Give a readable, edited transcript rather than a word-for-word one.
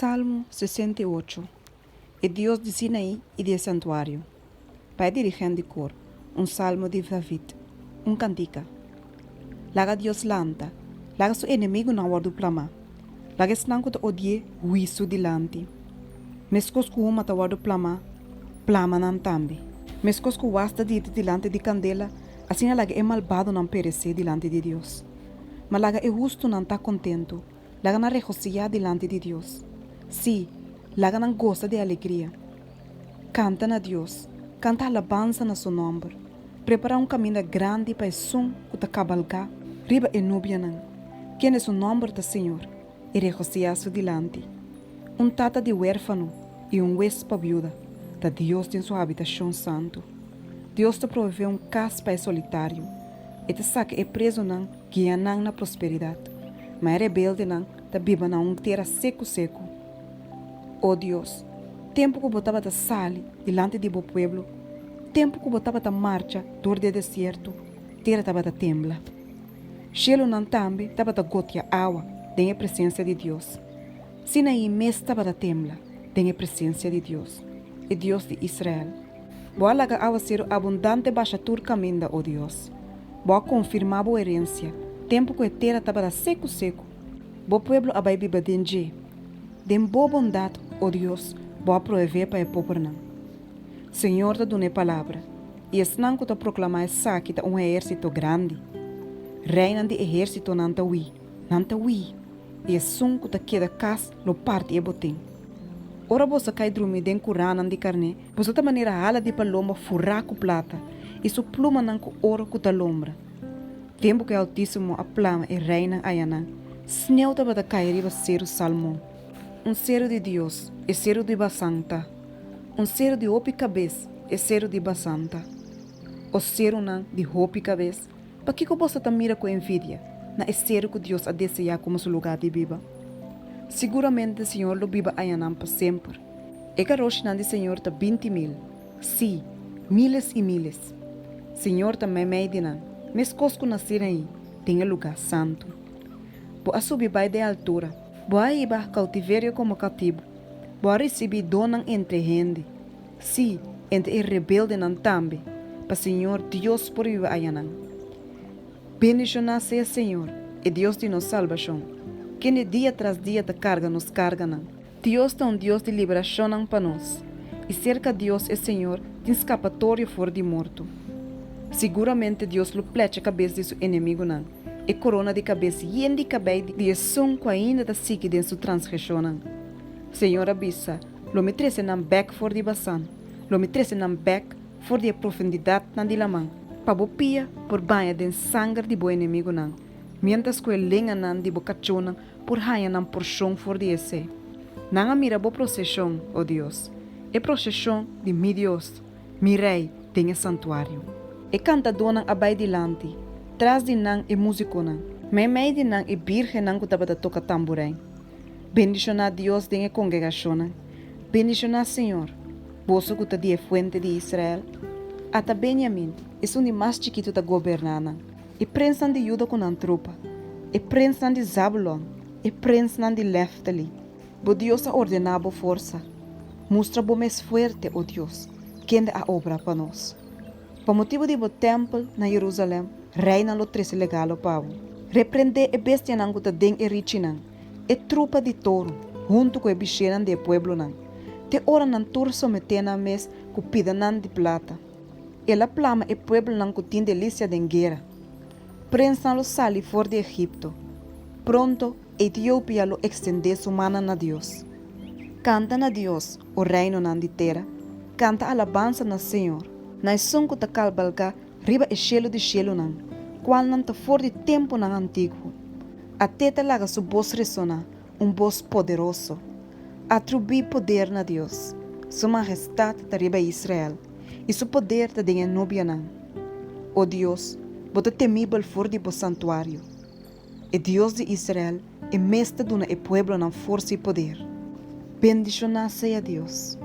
Salmo 68 E Dios di Sinaí i di e santuario. Pa e dirigent di kor, un salmo di David, un kantika. Laga Dios lanta, laga su enemigunan wòrdu plamá, laga esnan ku ta odi'é hui su dilanti. Meskos ku huma ta wòrdu plamá, plama nan tambe. Meskos ku was ta dirti dilanti di kandela, asina laga e malbadonan peresé dilanti di Dios. Ma laga e hustunan ta kontentu, laga nan regosihá dilanti di Dios. Sí, laga nan gosa di alegria. Kanta na Dios, kanta alabansa na su nòmber. Prepará un kaminda grandi pa esun ku ta kabalgá riba e nubianan, kende su nòmber ta Señor, i regosihá su dilanti. Un tata di wérfano i un hues pa biuda ta Dios den su habitashon santu. Dios ta proveé un kas pa e solitario, e ta saka e prezunan guia nan na prosperidat, ma e rebeldenan ta biba na un tera seku seku. O Dios, tempu ku bo tabata sali dilanti di bo pueblo, tempu ku bo tabata marcha dor di e desierto, tera tabata tembla. Shelunan tambe tabata gotia awa den e presensia di Dios. Sinaí mes tabata tembla den e presensia di Dios, e Dios di Israel. Bo a laga awaseru abundante basha tur kaminda, o Dios. Bo a konfirmá bo herensia, tempu ku e tera tabata seku seku. Bo pueblo a bai biba den dje. Den bo bondat, o Dios, bo a proveé pa e pobernan. Señor ta duna e palabra, i esnan ku ta proklamá esaki ta un ehérsito grandi. Reinan di ehérsitonan ta hui, nan ta hui, i esun ku ta keda kas lo parti e botin. Ora boso kai drumi den kuránan di karné, boso ta manera hala di palomba furá ku plata i su plumanan ku oro ku ta lombra. Tempu ku e Altísimo a plama e reinan ayanan, sneu tabata kai riba seru Salmon. Un seru di Dios, e seru di Basan ta. Un seru di hopi kabes, e seru di Basan ta. O serunan di hopi kabes, pakiko boso ta mira ku envidia na e seru ku Dios a deseá komo su lugá di biba? Siguramente Señor lo biba ayanan pa semper. E garoshinan di Señor ta 20.000, sí, míles i míles. Señor ta meimei di nan, meskos ku na Sinaí, den e lugá santu. Bo a subi bai den altura, bo a hiba koutiverio komo katibu, bo a risibí donnan entre hende, sí, entre e rebeldenan tambe, pa Señor Dios por biba ayanan. Bendishoná sea Señor, e Dios di nos salbashon, kende dia tras dia ta karga nos karganan. Dios ta un Dios di liberashonnan pa nos, i serka Dios e Señor tin skapatorio for di morto. Siguramente Dios lo plecha kabes di su enemigunan, e korona di kabes yen di kabei di esun ku ainda ta sigui den su transgreshonnan. Señor a bisa, Lo mi trese nan bèk for di Basan, lo mi trese nan bèk for di e profundidatnan di laman, pa bo pia por baña den sanger di bo enemigunan, miéntras ku e lenganan di bo kachónan por haña nan porshon for di esei. Nan a mira bo proseshon, o Dios, e proseshon di mi Dios, mi Rei, den e santuario. E kantadónan a bai dilanti, tras di nan e músikonan, meimei di nan e bírgennan ku tabata toka tamburein. Bendishoná Dios den e kongregashonnan. Bendishoná señor, boso ku ta di e fuente di Israel. Ata Benyamin, esun di mas chikitu ta goberná nan. E prensnan di Juda ku nan trupa, e prensnan di Zabulon, e prensnan di Leftali. Bo Dios a ordená bo forsa. Mustra bo mes fuerte, o Dios, kende a obra pa nos. Pa motibu di bo tèmpel na Jerusalèm, reinan lo trese legalo pa bo. Reprendé e bestianan ku ta den e richinan, e trupa di toru, huntu ku e bishénan di e pueblonan, te ora nan tur someté nan mes ku pidanan di plata. El a plama e pueblonan ku tin delisia den guera. Prensnan lo sali for di Egipto. Pronto Etiopia lo ekstendé su mannan na Dios. Kanta na Dios, o reinonan di tera, kanta alabansa na Señor, na esun ku ta kalbalgá riba e shelu di shelunan, kualnan ta for di tempunan antiguo. At'é ta laga su bos resoná, un bos poderoso. Atribuí poder na Dios. Su mahestat ta riba Israel, i su poder ta den e nubianan. O Dios, bo ta temibel for di bo santuario. E Dios di Israel, e mes ta duna e pueblonan forsa i poder. Bendishoná sea Dios.